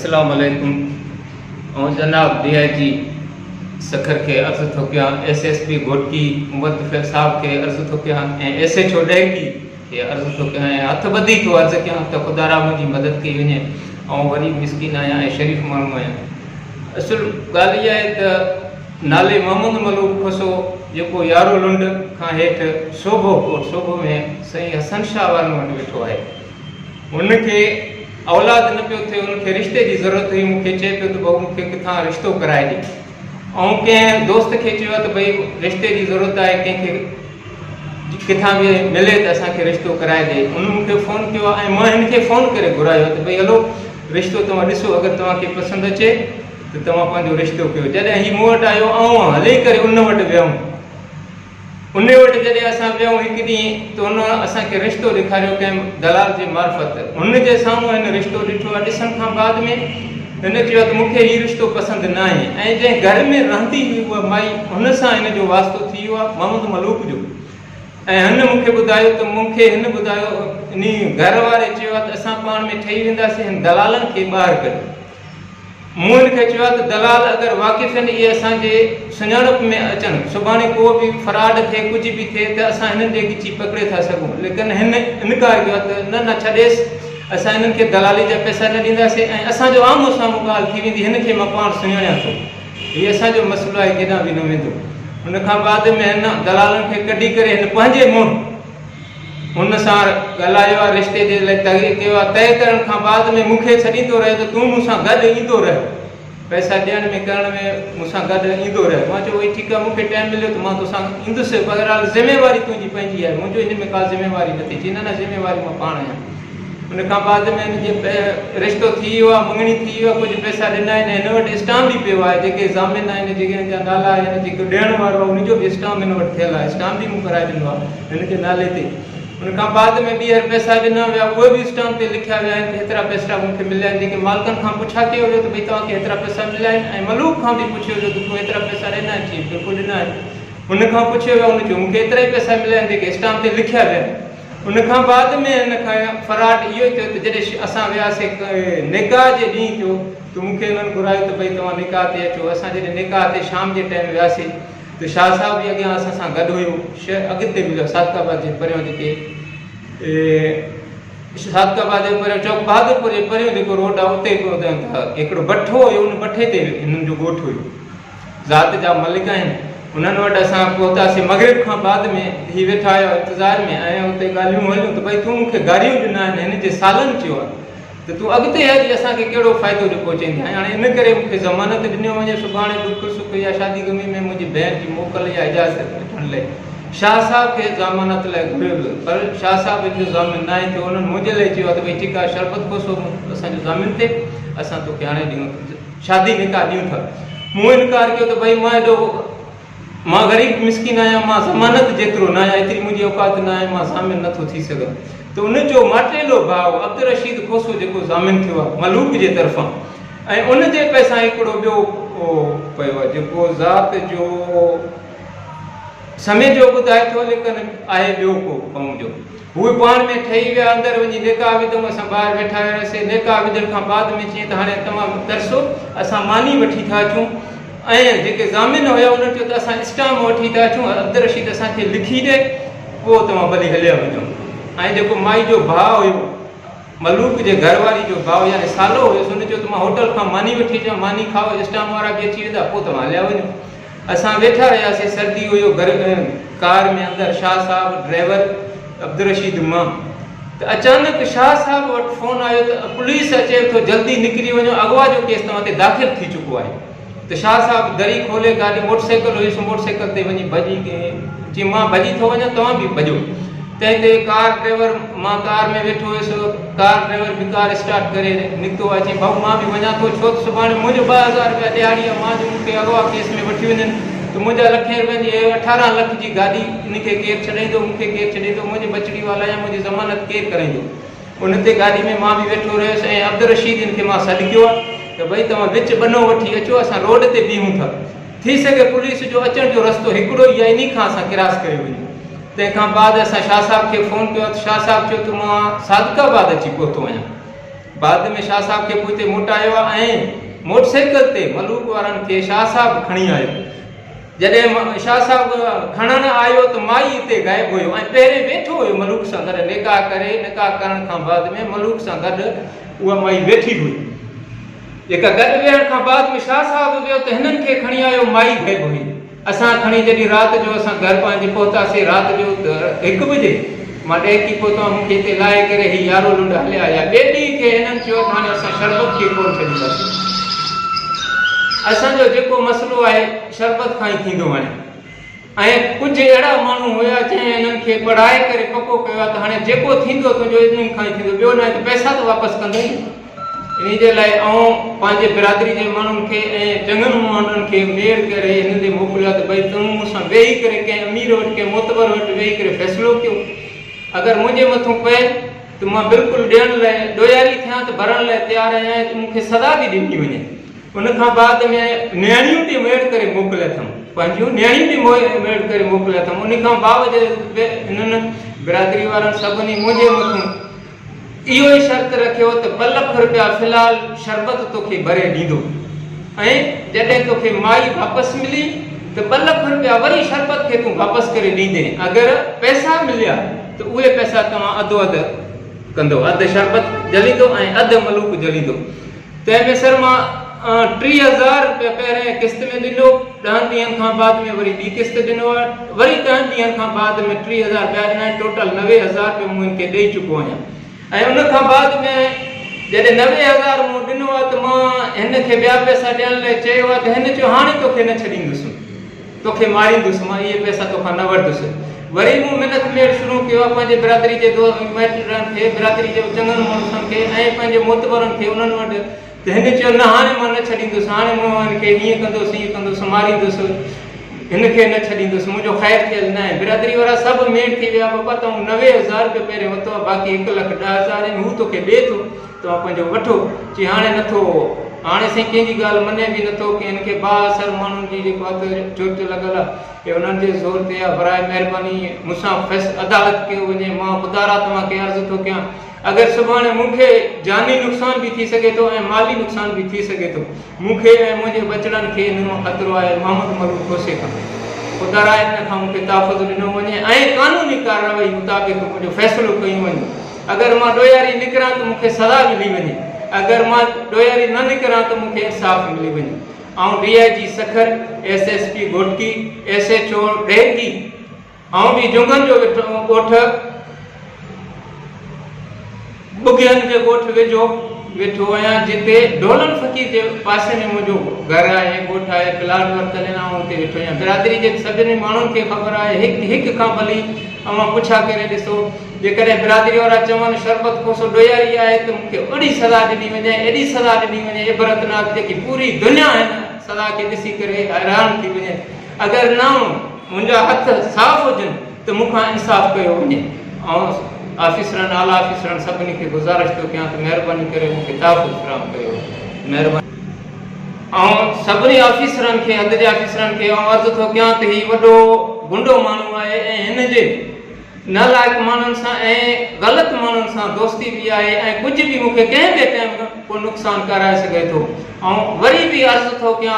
اسلام عليڪم آئون جناب ڊي I جي سکر کي عرض ٿو ڪيان S S P Ghotki Umar Tufail صاحب کي عرض ٿو ڪيان ۽ ايس ايڇ او ڏهڪي کي عرض ٿو ڪيان ۽ هٿ ٻڌي ٿو عرض ڪيان ته خدارا منهنجي مدد ڪئي وڃي آئون غريب مسڪين آهيان ۽ شريف ماڻهو آهيان اصل ڳالهه اها آهي ته نالي محمد ملوڪ کوسو جيڪو يارو لنڊ کان هيٺ سوڀو ڪوٽ سوڀو ۾ سائين حسن شاهه وارن وٽ ويٺو آهي هن کي اولاد نه پيو ٿئي، هن کي رشتي جي ضرورت هئي، مون کي چئي پيو ته ڀائو مون کي ڪٿان رشتو ڪرائي ڏي. آئون ڪنهن دوست کي چيو ته ڀئي رشتي جي ضرورت آهي ڪنهن کي ڪٿان به ملي ته اسان کي رشتو ڪرائي ڏي. هن مون کي فون ڪيو ۽ مان هن کي فون ڪري گهرايو ته ڀئي هلو رشتو توهان ڏسو اگر توهان کي پسند اچي ته توهان پنهنجو رشتو ڪيو. جڏهن هي مون وٽ آيو آئون هلي ڪري ان وٽ ويم. انهيء وٽ جڏهن اسان ويائون هڪ ڏينهن ته هن اسان کي رشتو ڏيکاريو ڪنهن دلال جي معرفت. هن جي سامهون هن رشتو ڏٺو ۽ ڏسڻ کان بعد ۾ هن چيو ته مون کي هي رشتو پسند ناهي ۽ جنهن گهر ۾ رهندي هئي اها مائي هن سان هن جو واسطو ٿي ويو آهي محمد ملوڪ جو ۽ هن مون کي ٻڌايو ته مون کي هن ٻڌايو انهي گهر واري چيو آهي ته اسان پاڻ ۾ ٺهي وينداسين هن دلالن کي ٻاهر ڪڍ. مون هن کي چيو ته دلال اگر واقف آهن اهي اسان جي سڃاڻپ ۾ اچن سڀاڻي ڪو به فراڊ ٿئي ڪجهه به ٿئي ته اسان هنن جي ڳچي پڪڙي ٿا سگهون ليڪن هن انڪار ڪيو ته نه نه ڇڏيس اسان هنن کي دلالي جا پئسا نه ڏينداسين ۽ اسان جو آمهون سامهون ڳالهه ٿي ويندي هن کي مان پاڻ سڃاڻيان ٿو هي اسان جو مسئلو آهي ڪيڏانهن به نه ويندو ان کان بعد ۾ هن دلالن کي ڪڍي ڪري هن پنهنجي منهن هن سان ڳالهايو آ، رشتي جي لاء طئي ڪيو آ، طئي ڪرڻ کان بعد ۾ مون کي سڏيندو رهيو ته تون مون سان گڏ ايندو رهه، پئسا ڏيڻ ۾ ڪرڻ ۾ مون سان گڏ ايندو رهه. مان چيو اهي ٺيڪ آ، مون کي ٽائيم مليو ته مان توسان ايندس، بهرحال ذميواري تنهنجي پنهنجي آهي، منهنجو ان ۾ ڪا ذميواري نٿي. چي نه نه ذميواري مان پاڻ آهيان. ان کان بعد ۾ هن جي رشتو ٿي ويو آ، مڱڻي ٿي ويو آ، ڪجهه پئسا ڏنا آهن ۽ هن وٽ اسٽامپ به پيو آهي، جيڪي ضامن آهن، جيڪي هن جا نالا آهن، جيڪو ڏيڻ وارو آهي، ان جو به اسٽامپ هن وٽ ٿيل آهي، اسٽامپ به مون ڪرائي ڏنو آهي. هن جي نالي تي. ان کان بعد ۾ ٻيهر پئسا ڏنا ويا، اهي به اسٽامپ تي لکيا ويا آهن ته هيترا پئسا مون کي مليا آهن، جيڪي مالڪن کان پڇا ڪيو ويو ته ڀئي توهان کي هيترا پئسا مليا آهن ۽ ملوڪ کان به پڇيو ويو ته تون هيترا پئسا ڏنا آهن؟ چيائين بلڪل ڏنا آهن. هن کان پڇيو ويو، هن چيو مون کي ايترا ئي پئسا مليا آهن جيڪي اسٽامپ تي لکيا ويا آهن. ان کان بعد ۾ هن کان فراڊ اهو ئي ٿيو ته جڏهن اسان وياسين نڪاح جي ڏينهن ٿيو ته مون کي انهن گهرايو ته ڀئي توهان نڪاح تي اچو، اسان جڏهن نڪاح تي شام جي ٽائيم وياسين ته شاهه صاحب به اڳيان اسان سان گڏ هيو. شهر اڳتي مليو صادق آباد جي پريون جيڪي صادق آباد جي پريون چوڪ بهادر پور جي پريون جيڪو روڊ آهي اتي ته هڪڙو بٺو هيو ان بٺي تي هنن جو ڳوٺ هيو. ذات جا ملڪ آهن. انهن وٽ اسان پهتاسين مغرب کان بعد ۾ هي ويٺا هيا انتظار ۾ ۽ اتي ڳالهيون هليون ته ڀئي تون مون کي گاريون ڏنا آهن هن جي سالن چيو آهي ته تون اڳتي هلي اسان کي ڪهڙو فائدو جو پهچائيندين ۽ هاڻي ان ڪري مون کي ضمانت ڏنيو وڃي سڀاڻي ڏک سک يا شادي غمي ۾ منهنجي ڀيڻ جي موڪل يا اجازت وٺڻ لئي شاهه صاحب کي ضمانت لاء گهريو ويو پر شاهه صاحب ان جو ضامن ناهي ٿيو انهن منهنجي لئي چيو آهي ته ڀئي ٺيڪ آهي شربت کوسو اسان جو ضامن ٿئي اسان توکي هاڻي ڏيون شادي نڪاح ڏيون ٿا مون انڪار ڪيو ته ڀئي مان ايڏو مان غريب مسڪين آهيان، مان ضمانت جيترو ناهيان، ايتري منهنجي اوقات ناهي، مان ضامن نٿو ٿي سگهان. ته ان جو ماٽيلو ڀاء عبدالرشيد کوسو جيڪو ضامن ٿيو آهي ملوڪ جي طرفان ۽ ان جي پئسان هڪڙو ٻيو پيو آهي جيڪو ذات جو سميجو ٻڌائي ٿو ليڪن آهي ٻيو ڪو قوم جو. هو پاڻ ۾ ٺهي ويا، اندر وڃي نڪاح وڌم، اسان ٻاهر ويٺا رهياسين، نڪاح وجهڻ کان بعد ۾ چيائين ته هاڻي توهان ترسو، اسان ماني وٺي ٿا اچون ۽ جيڪي ضامن هيا انهن چيو ته اسان اسٽامپ وٺي ٿا اچون، عبدالرشيد اسان کي لکي ڏي، پوء توهان ڀلي هليا وڃو ۽ جيڪو مائي جو ڀاء هيو، ملوڪ جي گهر واري جو ڀاء يعني سالو هيس، ان چيو ته مان هوٽل کان ماني وٺي اچان، ماني کائو، اسٽامپ وارا به اچي ويندا، پوء توهان هليا وڃو. اسان ويٺا رهياسين، سردي هيو گهر ڪار ۾ اندر شاهه صاحب، ڊرائيور عبدالرشيد مان ته اچانڪ شاهه صاحب وٽ فون آيو ته پوليس اچي ٿو جلدي نڪري وڃو اغوا جو ڪيس توهان تي داخل ٿي چڪو آهي ته شاهه صاحب دري کولي گاڏي موٽر سائيڪل هئي سو موٽر سائيڪل تي وڃي ڀڄي چي مان ڀڄي ٿو وڃان توهان به ڀڄو تنهن تي ڪار ڊرائيور مان ڪار ۾ ويٺو هيس، ڪار ڊرائيور به ڪار اسٽارٽ ڪري نڪتو آهي، چيائين ڀائو مان به وڃان ٿو، ڇو ته سڀاڻي منهنجو 2000 رپيا ڏهاڙي آهي، مان جو مون کي اغوا ڪيس ۾ وٺي وڃن ته منهنجا لکين رپين جي 18 لک جي گاڏي ان کي ڪير ڇڏائيندو، مون کي ڪير ڇڏيندو، منهنجي ٻچڙي والائي ۽ منهنجي ضمانت ڪير ڪرائيندو. ان تي گاڏي ۾ مان به ويٺو رهيس ۽ عبدالرشيد ان کي مان سڏ ڪيو آهي ته ڀئي توهان وچ ٻنو وٺي اچو، اسان روڊ تي بيهون ٿا، ٿي سگهي پوليس جو اچڻ جو رستو هڪڙو ئي آهي، انهي کان اسان ڪراس ڪري وڃون. تنهن کان بعد اسان شاهه صاحب کي فون ڪيو ته شاهه صاحب چيو ته مان صادق آباد اچي پهتو آهيان. بعد ۾ شاهه صاحب کي پوئتي موٽايو آهي ۽ موٽر سائيڪل تي ملوڪ وارن کي شاهه صاحب کڻي آيو. جڏهن شاهه صاحب کڻڻ آيو ته مائي اتي غائب هيو ۽ پهرين ويٺو هيو ملوڪ سان گڏ نڪاح ڪري نڪاح ڪرڻ کان بعد ۾ ملوڪ سان گڏ اها مائي ويٺي هئي. جيڪا گڏ ويهڻ کان بعد ۾ شاهه صاحب ويو ته هنن کي کڻي آيو مائي غائب هئي. اسان کڻي جڏهن رات جو اسان گهر پنهنجي پهتاسين رات جو ته هڪ بجي مان ڏهڪي پهتو آهيان مون کي هتي لاهي ڪري هي يارو لنڊ هليا آيا ٻئي ڏينهن کي هنن چيو ته هاڻي اسان شربت کي ڪونه ڇڏينداسين اسان جو جيڪو مسئلو آهي شربت کان ئي ٿيندو هاڻي ۽ ڪجهه اهڙا ماڻهو هيا جنهن هنن کي پڙهائي ڪري پڪو ڪيو آهي ته هاڻي جيڪو ٿيندو تنهنجو انهن کان ئي ٿيندو ٻيو ناهي ته پئسا ته واپس ڪندين انهي جي لاء آئون پنهنجي برادري جي ماڻهن کي ۽ چڱن ماڻهن کي ميڙ ڪري هنن ڏي موڪليو آهي ته ڀئي توهون مون سان ويهي ڪري ڪنهن امير وٽ ڪنهن معتبر وٽ ويهي ڪري فيصلو ڪيو اگر منهنجي مٿون پئي ته مان بلڪل ڏيڻ لاء ڏوهياري ٿيان ته ڀرڻ لاء تيار آهيان ته مون کي سزا به ڏني وڃي ان کان بعد ۾ نياڻيون به ميڙ ڪري موڪليا اٿم پنهنجون نياڻيون به ميڙ ڪري موڪليا اٿم ان کان باوجود به انهن برادري وارن سڀني منهنجي مٿون اهو ئي شرط رکيو ته ٻه لک رپيا في الحال شربت توکي ڀري ڏيندو ۽ جڏهن توکي مائي واپس ملي ته ٻه لک رپيا وري شربت کي تون واپس ڪري ڏيندين اگر پئسا مليا ته اهي پئسا توهان اڌو اڌ ڪندو اڌ شربت جهليندو ۽ اڌ ملوڪ جهليندو تنهن ۾ سر مان 30,000 رپيا پهرين قسط ۾ ڏنو، ڏهن ڏينهن کان بعد ۾ وري ٻي قسط ڏنو آهي، وري ڏهن ڏينهن کان بعد ۾ 30,000 ٻيا ڏنا آهن، ٽوٽل 90,000 رپيا مون هن کي ڏئي چڪو آهيان ۽ ان کان بعد ۾ جڏهن 90,000 مون ڏنو آهي ته مان هن کي ٻيا پئسا ڏيڻ لاء چيو آهي ته هن چيو هاڻي توکي نه ڇڏيندس. توکي ماريندس، مان اهي پئسا توکان نه وٺندس. وري مون منٿ ميڙ شروع ڪيو آهي، پنهنجي برادري جي دوست مائٽن کي، برادري جي چڱن مڙسن کي ۽ پنهنجي معتبرن کي انهن وٽ ته هن چيو نه هاڻي مان نه ڇڏيندس، هاڻي مون هن کي هيئن ڪندس، هيئن ڪندس، ماريندس، هن کي نه ڇڏيندس، منهنجو خير ٿيل ناهي. برادري وارا سڀ ميڙ ٿي ويا، بابا تون 90,000 رپيا پهرين ورتو آهي، باقي هڪ لک 10,000 آهن، هو توکي ڏئي ٿو. توهان پنهنجو وٺو. چي هاڻي نٿو. هاڻي سائين ڪنهن جي ڳالهه مڃي به نٿو. ڪنهن کي بااثر ماڻهن جي جيڪو هٿ چرچ لڳل آ اهي انهن جي زور تي آ. براء مهرباني مون سان فيص عدالت ڪيو وڃي. مان خدارا توهان کي عرض ٿو ڪيان. اگر سڀاڻي مون کي جاني نقصان به ٿي سگهي ٿو ۽ مالي نقصان به ٿي سگهي ٿو. مون کي ۽ منهنجي ٻچڙن کي ان مان خطرو آهي محمد ملوڪ کوسي کان. خدارا ان کان مون کي تحفظ ڏنو وڃي ۽ قانوني ڪارروائي مطابق منهنجو فيصلو ڪيو وڃي. اگر مان ڏوهياري نڪران ته مون کي سزا ملي وڃي، اگر مان ڏوهياري نه نڪران ته مون کي انصاف ملي وڃي. آئون D I G Sukkur, S S P Ghotki, S H O Daharki, آئون به جنگن جو ڳوٺ ٻگهين جي ڳوٺ ويجهو ويٺو آهيان جتي ڍولن فقير جي پاسي ۾ منهنجو گهر آهي، ڳوٺ آهي، پلاٽ ورتل آهن، آئون اتي ويٺو آهيان. برادري جي سڀني ماڻهن کي خبر آهي، هڪ هڪ کان ڀلي اوهان پڇا ڪري ڏسو، جيڪڏهن برادري وارا چون شربت کوسو ڏوهياري آهي ته مون کي اهڙي سزا ڏني وڃي، ايڏي سزا ڏني وڃي عبرتناڪ جيڪي پوري دنيا هن سزا کي ڏسي ڪري حيران ٿي وڃي. اگر نه منهنجا هٿ صاف هجن ته مون کان انصاف ڪيو وڃي. آئون آفيسرن، اعليٰ آفيسرن سڀني کي گذارش ٿو ڪيان ته مهرباني ڪري مون کي تحفظ فراهم ڪيو وڃي. مهرباني. آئون سڀني آفيسرن کي، حد جي آفيسرن کي آئون عرض ٿو ڪيان ته هي وڏو گنڊو ماڻهو آهي ۽ هن جي نالائق ماڻهن سان ۽ غلط ماڻهن سان دوستي به آهي ۽ ڪجهه به مون کي ڪنهن به ٽائيم ڪو نقصان ڪرائي سگهي ٿو. آئون وري به عرض ٿو ڪيان ته.